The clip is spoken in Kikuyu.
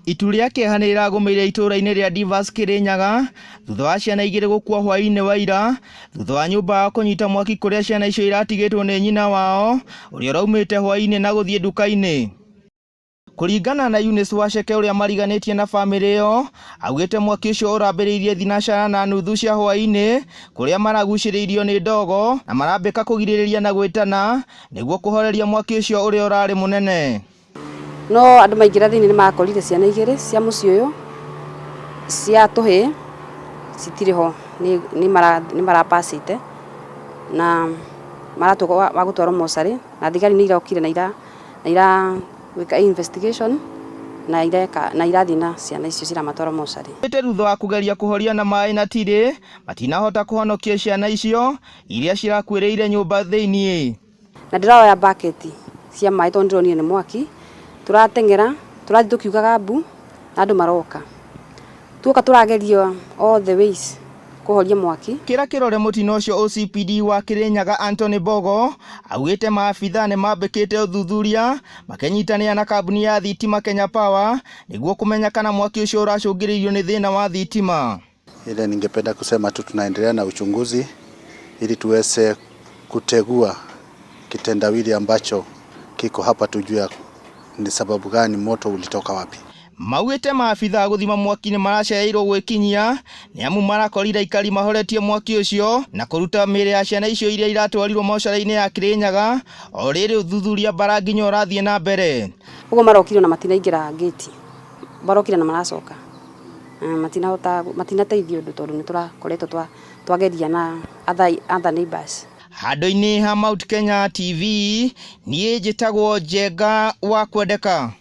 Itu rĩa kĩeha nĩ rĩragũmĩire itũũra-inĩ rĩa Divas Kĩrĩnyaga thutha wa ciana igĩrĩ gũkua hwaĩ-inĩ wa ira thutha wa nyũmba yao kũnyita mwaki kũrĩa ciana icio iratigĩtwo nĩ nyina wao ũrĩa ũraumĩte hwaĩ-inĩ na gũthiĩ nduka-inĩ. Kũringana na Eunice Waceke ũrĩa mariganĩtie na famĩlĩ ĩyo, augĩte mwaki ũcio ũrambĩrĩirie thinacara na nuthu cia hwaĩ-inĩ kũrĩa maragucĩrĩirio nĩ ndogo na marambĩka kũgirĩrĩria na gwĩtana nĩguo kũhoreria mwaki ũcio ũrĩa ũrarĩ mũnene. No andũ maingĩra thĩinĩ nĩ makorire ciana igĩrĩ cia mũciĩ ũyũ cia tũhĩĩ citirĩ ho, nĩ marapacĩte na maratuĩka wa gũtwarwo mocarĩ na thigari nĩ irokire na ireka investigation na ireka na irathiĩ na ciana icio ciramatwara mocarĩ. Thutha wa kũgeria kũhoria na maĩ na tirĩ, matinahota kũhonokia ciana icio iria cirakuĩrĩire nyũmba thĩinĩ. Na ndĩroya bucket cia maĩ tondũ ndĩronire nĩ mwaki, tũrateng'era, tũrathiĩ tũkiugaga mbu na andũ maroka. Tuoka tũrageria all the ways kũhoria mwaki. Kĩra kĩrore mũtino ũcio OCPD wa Kĩrĩnyaga Anthony Mbogo augĩte maabithaa nĩ mambĩkĩte ũthuthuria makĩnyitanĩra na kambuni ya thitima Kenya Power nĩguo kũmenya kana mwaki ũcio ũracũngĩrĩirio nĩ thĩna wa thitima. Ile ningependa kusema tu tunaendelea na uchunguzi ili tuweze kutegua kitendawili ambacho kiko hapa, tujue ni sababu gani moto ulitoka wapi. Maugĩte maabithaa gũthima mwaki nĩ maracereirwo gwĩkinyia nĩ amu marakorire aikari mahoretie mwaki ũcio na kũruta mĩĩrĩ ya ciana icio iria iratwarirwo mocarĩ-inĩ ya Kĩrĩnyaga o rĩrĩ ũthuthuria bara nginya ũrathiĩ na mbere. Ũguo marokire na matinaingĩra ngĩti, marokire na maracoka matinahota matinateithia ũndũ tondũ nĩ tũrakoretwo twageria na other neighbors. Handũ-inĩ ha Mount Kenya TV, niĩ njĩtagwo Njenga wa Kwendeka.